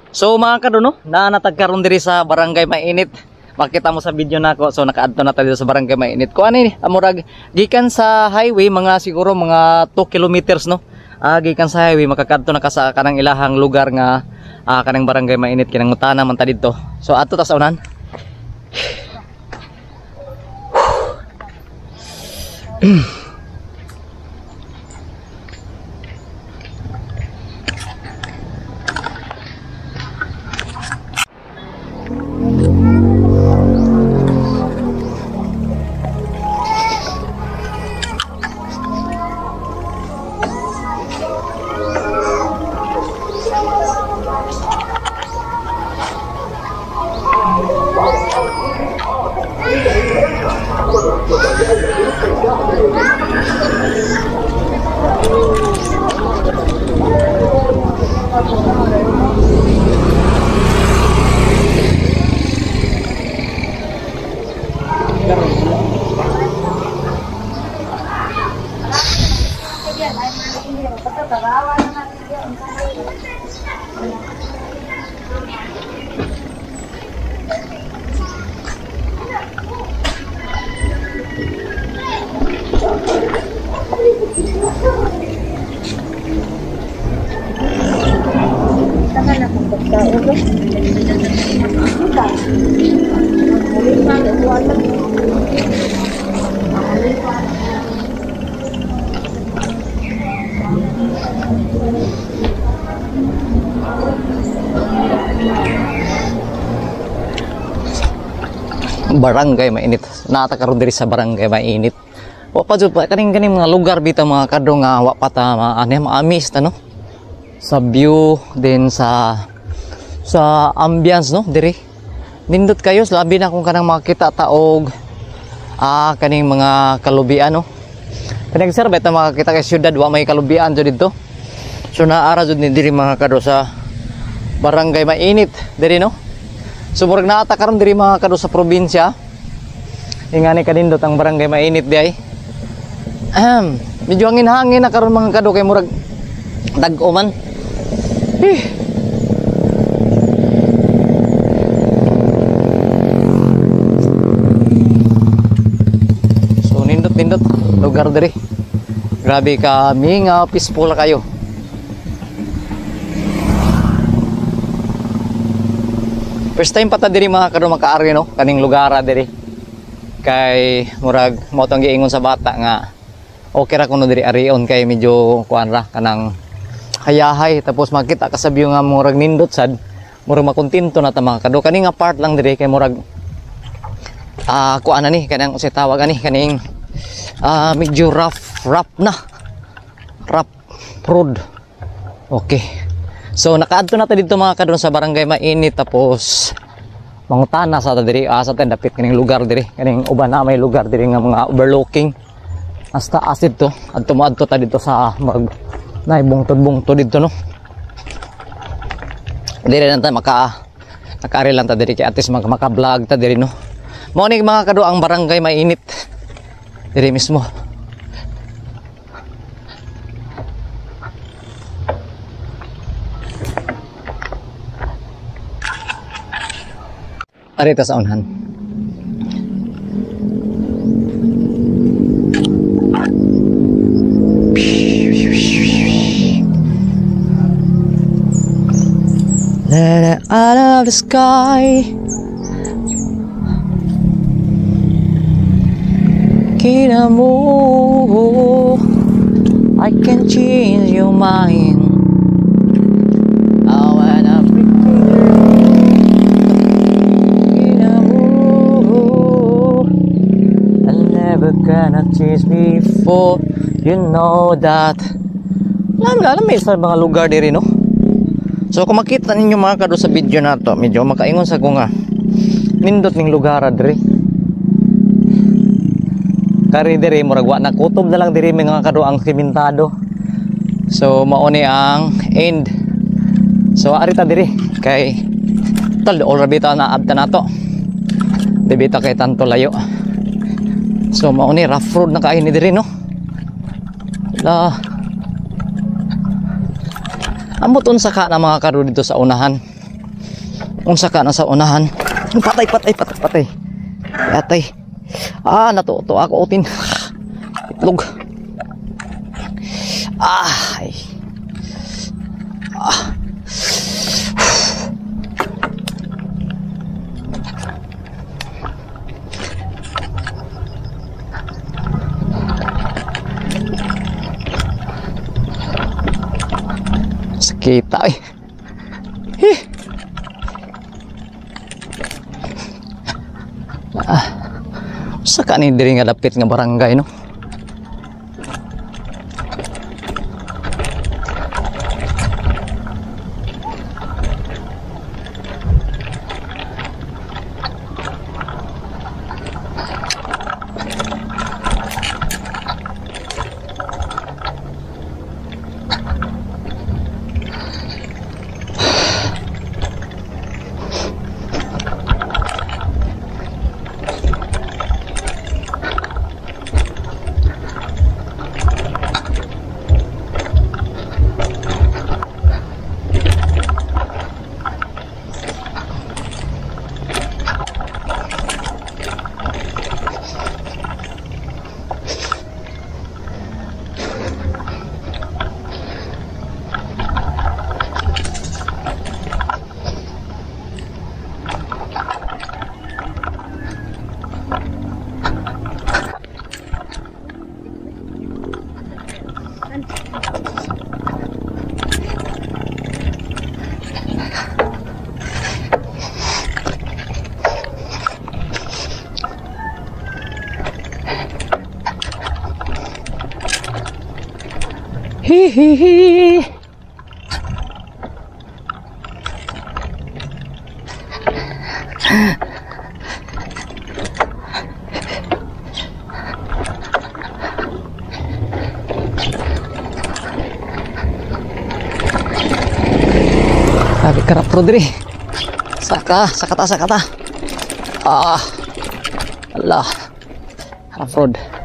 So mga kado no, naanatag karon diri sa Barangay Mainit. Makita mo sa video nako. So nakaadto na tayo sa Barangay Mainit. Kuan ni murag gikan sa highway mga siguro mga 2 kilometers no. Gikan sa highway makakadto na ka sa kanang ilahang lugar nga kanang Barangay Mainit, kinangutana man ta didto. So adto ta sa unan. Barangay Mainit. Naata karon diri sa Barangay Mainit. Wa pa jud pa kaning ganing mga lugar bitaw mga kado nga wa pa ta maamis ta no. Sa view din sa ambience no diri. Nindot kayo labi na kung kanang makita ta og kaning mga kalubian no. Kaning sir bitaw makakita kay syudad wa may kalubian jud didto. So naara jud ni diri mga kado sa Barangay Mainit diri no. So murag naata karon diri mga kado sa probinsya. Ingani kanindot ang Barangay Mainit di ay. Medyo hangin-hangin na karon mga kado kay murag dag-o man. So nindot-nindot lugar diri. Grabe ka minga, peaceful kayo. First time pa ta diri mga kado makaari no, kaning lugar diri. Kay murag mao tong giingon sa bata nga okay ra kuno diri arion kay medyo kuan ra kanang hayahay, tapos makita ka sa view nga murag nindot sad, murag makontento na ta mga kado. Kani nga part lang diri kay murag kuan na ni kanang unsay tawag ani kaning medyo rough na. Rough road. Okay. So nakaadto na ta dito mga kado sa Barangay Mainit, tapos mangutana sa ta diri, asa ta dapit kaning lugar diri, kaning uban na may lugar diri nga mga overlooking. Hasta asid to, adto moadto ta dito sa mag nay bungtod-bungtod dito no. Diri lang ta nakaari lang ta diri kay at least maka-vlog ta diri no. Mao ni mga kado ang Barangay Mainit diri mismo. Arita sa unhan. Let it out of the sky. Kinamo, I can change your mind. I wanna be never gonna change before you know that. Alam may sa mga lugar diri no. So kung makita ninyo mga kado sa video na to, medyo makaingon sa ko nga nindot ning lugar diri. Kari diri murag wa na kutob na lang diri mga kado ang simentado. So mao ni ang end. So ari ta diri kay tal all rabita na abta nato. Debita kay tanto layo. So mao ni rough road na kain ni diri no. La. Amot unsa ka na mga karo dito sa unahan. Unsa ka na sa unahan? Patay, patay, patay, patay. Atay. Ah, nato to ako utin. Itlog. Ah, ay. Ah. Sakita eh. Hi. Ah. Sa kanin diri nga dapit nga barangay no. Hihihi. Grabe karap Rodri. Saka, sakata, sakata. Ah. Allah. Rough road.